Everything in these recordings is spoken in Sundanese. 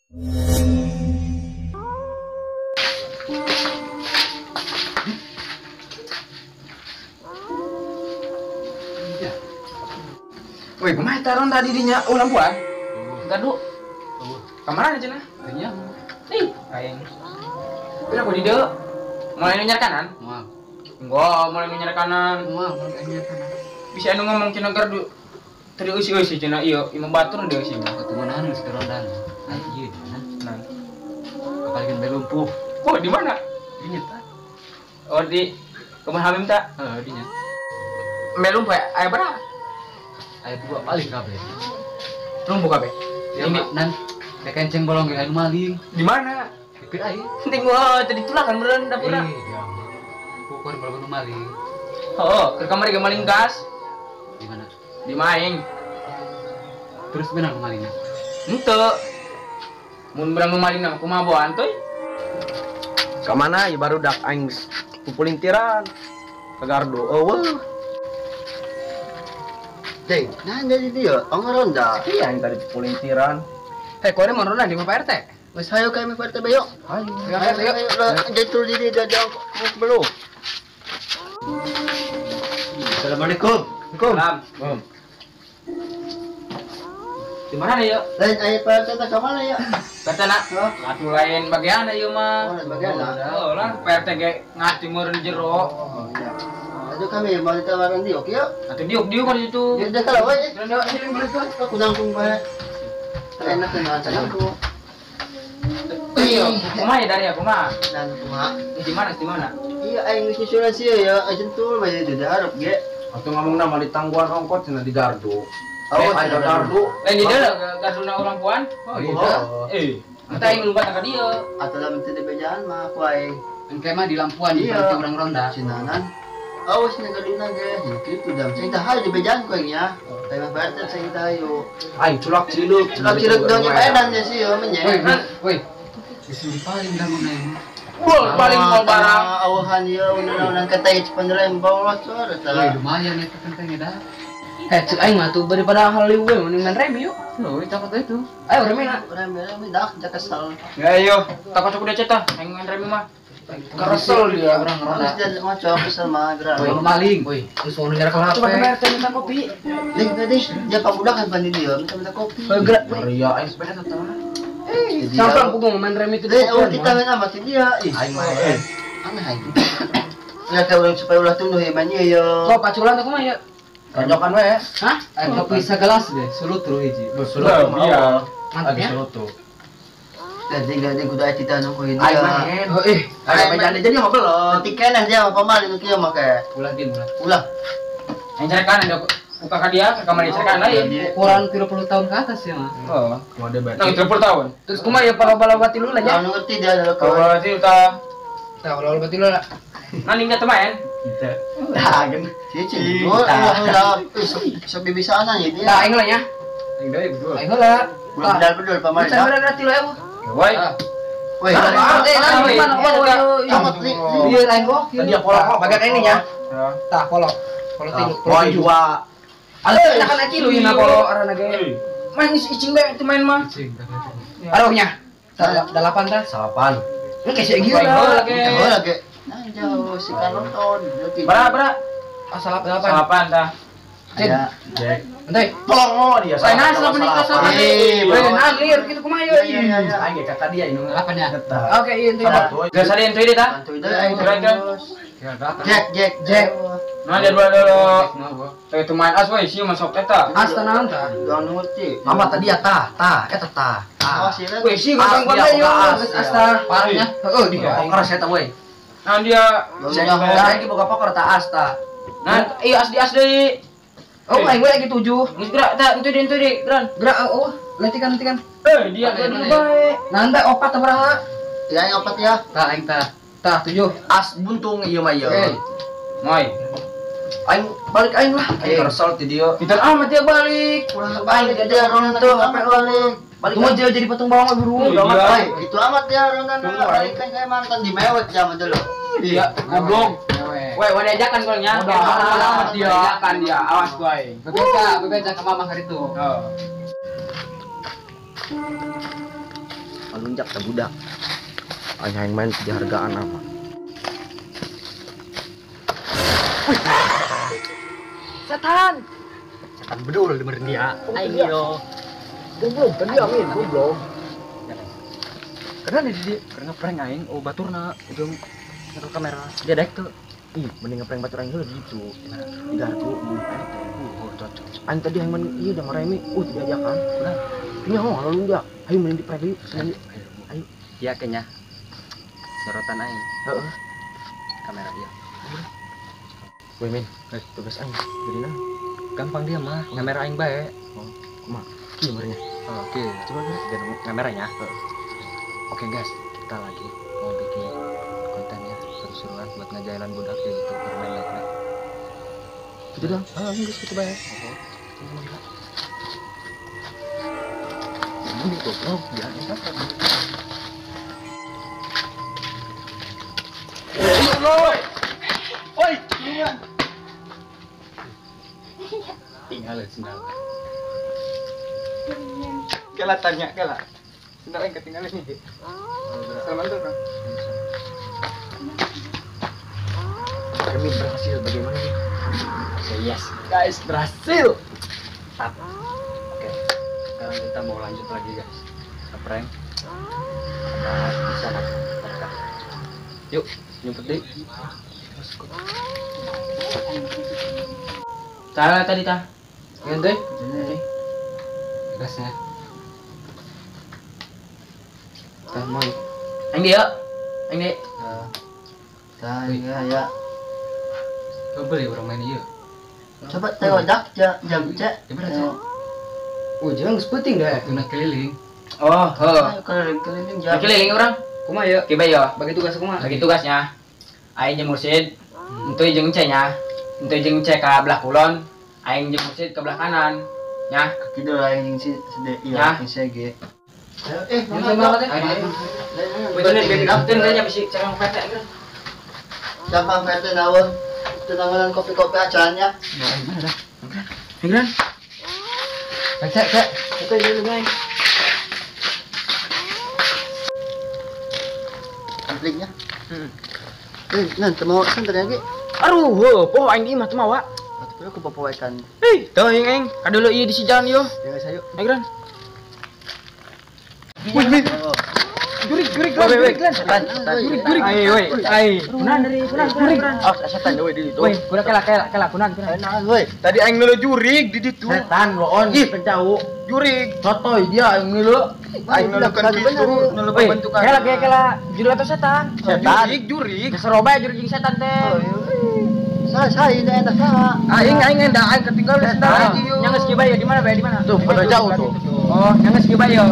Woi, kumaha eta ronda di dinya ulang buan? Gaduh. Kamana cenah? Teu nya. Ih, aing. Pira ku di dieu? Mulai nu nyar kanan? Moal. Enggak, mulai nu nyar kanan. Moal, mulai nyar kanan. Bisa anu ngomong cenah gardu. Teu eusi-eusi cenah ieu, imah batur deui eusi. Atuh manahan geus ronda. Ai ieu cenah. Nah. Kapalikeun bae lumpuh. Oh, di mana? Di nya tah. Oh, di kebun Habib tah? Heeh, di nya. Meh lumpuh aya berapa? Aya dua paling kabeh. Lumpuh kabeh. Ini nan kekenceng bolong ge anu maling. Di mana? Di aing. Penting wah tadi tulah kan meureun dapurna. Iya. Pukul bolong nu maling. Oh, ke kamar ge maling gas. Di mana? Di maing. Terus benar malingna? Henteu. Mun beunang nu malingna kumaha boan teuy? Ka mana ieu barudak aing pupulintiran. Ka gardu eueuh. Deng, nah jadi dia, orang ronda. Iya, yang tadi pulintiran. Hei, kau ini mau ronda di Pak RT? Wes, ayo kami Pak RT besok. Ayo, ayo, ayo, jadi tur diri jauh belum. Assalamualaikum. Waalaikumsalam. Di mana ya? Lain ayo Pak RT tak mana ya? Pak RT nak? Atuh lain bagian ieu mah. Oh, lain bagian. Oh, lah Pak RT ge ngati meureun jero. Oh, iya. Aduh kami mau ditawaran diuk ya. Atuh diuk kan itu. Ya udah kalau we. Aku nangkung bae. Enak dengan aku. Iya, kumaha ya dari aku mah. Dan kumaha? Di mana? Di mana? Iya aing geus nyusulan sia ya, ajentul bae di hareup ge. Atuh ngomongna mah ditangguhan ongkot cenah di gardu. Oh, ada gardu. Lain di dieu garduna urang puan. Oh iya. Eh, entah aing lumpat ka dieu. Atuh lamun teu dibejaan mah aku aing. Engke mah di lampuan di urang ronda. Cinanan. Awas nih kaduna ge, gitu dah. Saya tahu di bejaan kau ya. Tapi Pak RT saya tahu. Aing culak ciluk, culak ciluk dong ya edan ya sih, menye. Woi, woi. Disuruh paling dah mana. Bol paling bol barang. Awahan ya, unan-unan kata itu penderem bolos tuh. Woi, lumayan ya kentengnya dah. Eh, cek aing mah tuh daripada hal liu we mending main remi yuk. Loh, takut itu. Ayo remi nak. Remi remi dah, jangan kesel. Ya ayo, takut aku udah cetak, aing main remi mah. Keresel dia orang ronda. Terus dia ngocok kesel mah gerak. Woi, maling. Woi, terus mau nyari kelapa. Coba ke RT minta kopi. Nih, tadi dia pak budak kan bandi dia minta kopi. Gerak. Ria aing sepeda tah. Eh, sampang ku mau main remi itu. Eh, oh kita main sama si dia. Ih, aing main. Aneh aing. Lihat orang supaya ulah tunduh ya mainnya ya. Kok paculan aku mah ya. Tonjokan we. Hah? Aing kopi segelas deh, sulut terus hiji. Sulut iya. Mantap ya. Gading-gading kudu aya cita nu kuy Aing dia. main. Oh, eh, aing main jadi mah belum. Nanti keneh dia mah pamaling nu kieu mah ke. Ulah din ulah. Ulah. Aing carekan ada buka ka dia ke kamar dia carekan lain. Ukuran 30 tahun ke atas ya mah. Oh, kumaha deui Nang 30 tahun. Terus kumaha ya pala-pala tilu lah nya. Anu ngerti dia adalah kau. Pala tilu tah. Tah pala tilu lah. Nani enggak teman? Teu. Tah gen. Cicing. Ulah sok bibisaan ya dia. Tah aing lah nya. Aing deui betul. Aing heula. Ulah bedal-bedul pamaling. Can bener tilu ewu. Woi. Woi. Iya lain kok. Tadi kolok bagian ini nya. Tah kolok. Kolok tilu. Woi dua. Alah kan tilu ieu kolok arana ge. Main icing bae itu main mah. Icing. Arohnya. Delapan tah. Salapan. Ini kayak gila. Heula ge. Nah jauh si kalonton. Bara bara. Asal delapan. Salapan tah. Ya. Jack. Entai. Pelongo dia. Lain asal menikah sama. Lain lir gitu kumaha ieu. Iya. Aing ge kakak dia ini. Delapan ya. Oke, iya entu. Geus ada entu deui tah. Entu deui aing. Jack Jack Jack. Nah, dia dua dulu. Teh itu main as we sih masuk eta. As tenang tah. Jangan ngerti. Mama tadi ya tah, tah, eta tah. Awas ya. Weh sih gotong gua yo. As tah. Parahnya. Heeh, di poker saya tah we. Nah dia saya lagi boga poker tah as tah. Nah, iya as di as deui. Oh, aing gue lagi 7. Geus gerak tah, entu deui, geran. Gerak oh, letikan letikan. Eh, dia dulu bae. Nanda opat sabaraha? Ya, aing opat ya. Tah aing tah. Tah 7. As buntung ieu mah ieu. Moy. Aing balik aing lah. Aing kesel ti dieu. Pintar amat dia balik. Ulah balik dia ronda tuh sampai balik. Balik tunggu dia jadi patung bawang buru. Itu amat dia ronda balik kan kayak mantan di mewek zaman dulu. Iya, goblok. Woi, woi diajakan golnya. Amat dia. Diajakan dia. Awas gua aing. Bebeja, bebeja ke mamang hari itu. Oh. Ngalunjak ta budak. Aing hayang main dihargaan apa. Setan. Setan bedul di dia. Ayo. Goblok, kan dia amin, goblok. Karena di karena prank aing oh baturna ujung nyekel kamera. Dia daek tuh. Ih, mending ngeprank batur aing heula gitu. Digarku di RT. Oh, cocok. Aing tadi aing man ieu udah ngaremi, diajakan. Udah. Nyaho ngalunjak. Ayo mending di prank yuk. Ayo. Iya kayaknya. Sorotan aing. Heeh. Kamera dia. Woi min, tugas aing jadi nah. Gampang dia mah, kamera aing bae. Oh, kumaha? Kieu meureunnya. Oke, coba guys, kameranya. Oke guys, kita lagi mau bikin konten ya, seru-seruan buat ngejailan budak di YouTube bermain like. Gitu dong. Ah, geus kitu bae. Ini goblok, dia enggak. Woi, tinggal sendal. Kela tanya kela. Sendal yang ketinggalan nih. Salaman tuh, Kang. Kami berhasil bagaimana nih? Yes, guys, berhasil. Tap. Oke. Sekarang kita mau lanjut lagi, guys. Prank. Bisa lah. Yuk, nyumput deh. Salah tadi ta. Ngentuy. Gasnya. Tah mau. Aing dia. Aing dia. Tah ya ya. Coba beli orang main ieu. Coba tengok dak jam cek. Oh, jangan seputing dah. Tuna keliling. Oh, heeh. Keliling-keliling jam. Keliling orang. Kumaha ya? Kiba ya. Bagi tugas kumaha? Bagi tugasnya. Aing jeung mursid. Entuy jeung C nya. Entuy jeung C ka belah kulon, aing jeung mursid ke belah kanan. Nya. Kitu aing si iya jeung CG. Eh, mana teh? Betul nya bisi carang PT kan. Gampang PT naon? Tenangan kopi-kopi acaranya. Mana dah? Ingran. Cek, cek. Itu ini guys. Ampliknya. Heeh. Nan teu mau santai lagi. Aduh, heuh, poho aing di imah teu mawa. Atuh aku popoekan. Hei, teuing aing. Kadulu ieu di si jalan ieu. Jangan sayu. Ingran. Wih, jurik, jurik, jurik, setan, jurik, jurik. Ai, woi, ai. Kunan dari, kunan, kunan. Oh, setan woi di ditu. Woi, kunan kela, kela, kela, kunan, kunan. Woi, tadi aing ngeuleuh jurig di ditu. Setan loon, pencau. Jurig. Sotoy dia aing ngeuleuh. Aing ngeuleuh kan kitu, ngeuleuh pembentukan. Kela, kela, kela, jurig atau setan? Setan. Jurig, jurig. Seroba jurig jeung setan teh. Saya ini enak saha. Aing aing endah aing ketinggalan sendal aja yo. Yang geus kieu bae di mana bae di mana? Tuh, pada jauh tuh. Oh, yang geus kieu bae yo.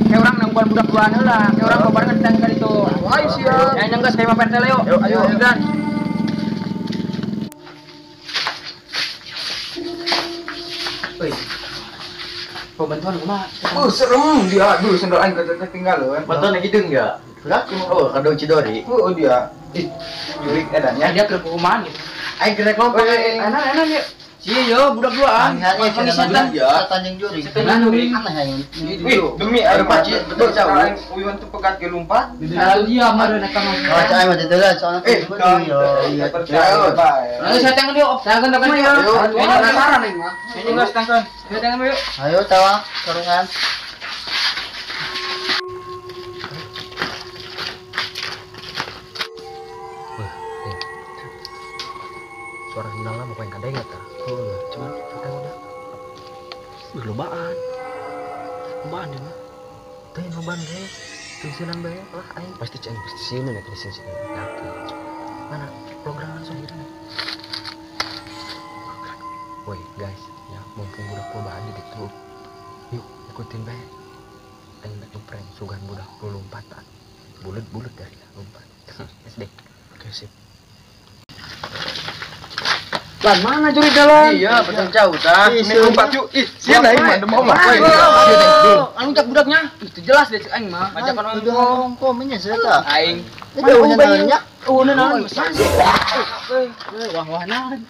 Kayak orang nangguan budak duaan heula, kayak orang babarengan ditang ka ditu. Ayo siap. Ya nyang geus ka imah Pak RT yo. Ayo, Dan. Woi. Pembantuan kumaha? Oh, serem dia. Aduh, sendal aing ketinggalan. Bantuan lagi deung ya? Berat. Oh, kado Cidori. Oh, dia. Ih, jurik edannya. Dia ke kumaha gitu. Aing kena kelompok. Enak, enak ya. Cie yo budak duaan. Panggil setan ya. Setan yang jurik. Setan jurik. Aneh aing. Wih, demi air paci betul cau. Uyun tuh pegat ge lompat. Lalu dia mah eta mah. Oh, cai mah dedelan soalnya eh, yo iya. Percaya bae. Lalu saya tangan yuk, tangan tangan yuk. Ayo, penasaran aing mah. Ini geus tangan. Saya tangan yuk. Ayo tawa sarungan. Suara sendalna mau yang kadeng eta. Heuh, cuman kadang udah. Wih, lobaan. Lobaan ieu mah. Teu lobaan ge. Teu bae lah aing. Pasti cai pasti sieun eta sieun sieun. Yakin. Mana program langsung gitu. Woi, guys, ya mumpung budak lobaan di ditu. Yuk, ikutin bae. Aing rek ngeprank sugan budak lu lompatan. Bulet-bulet dari lompat. SD. Oke, sip. Lan mana jurig jalan? Iya, betul jauh tah. Ini lompat yuk. Ih, sieun aing mah demam mah. Anu cak budaknya. Itu jelas deh cek aing mah. Majakan ongko nya eta. Aing. Itu naonnya? Oh, naon? Wah, wah naon.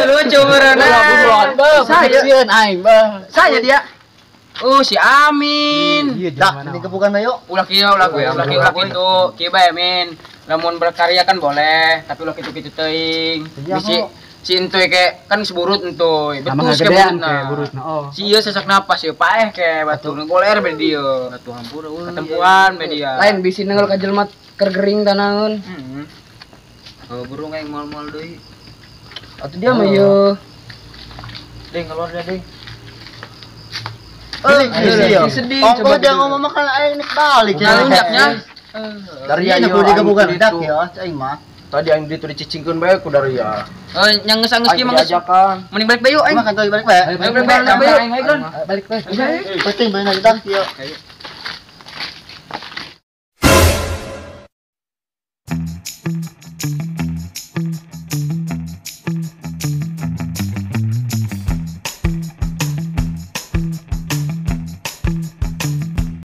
Lucu berenang. Saya sieun aing, bah. Saya dia. Oh, si Amin. Dah, ini kebukan ayo. Ulah kieu, ulah ulah kieu, ulah kitu. Kieu bae, Min. Lamun berkarya kan boleh, tapi ulah kitu-kitu teuing. Bisi si entuy ke kan seburut entuy. Betul ke burutna. Oh. Si ieu sesak napas ieu paeh ke batu goler be dieu. Batu hampura euy. Ketempuan be dia. Lain bisi nenggel ka jelema keur gering tanaeun. Heeh. Oh, burung aing moal-moal deui. Atuh dia mah ieu. Ding keluar dah, ding. Eh, sedih. Ongko dia ngomong makan aing nek balik ya. Lunjaknya. Dari ayo aku digebukan dak ya, aing mah. Tadi aing ditu dicicingkeun bae ku Daria. Eh, yang geus-geus kieu mah geus. Mending balik bae yuk aing. Makan balik bae. Balik bae, balik bae aing, aing. Balik bae. Penting bae dak ya.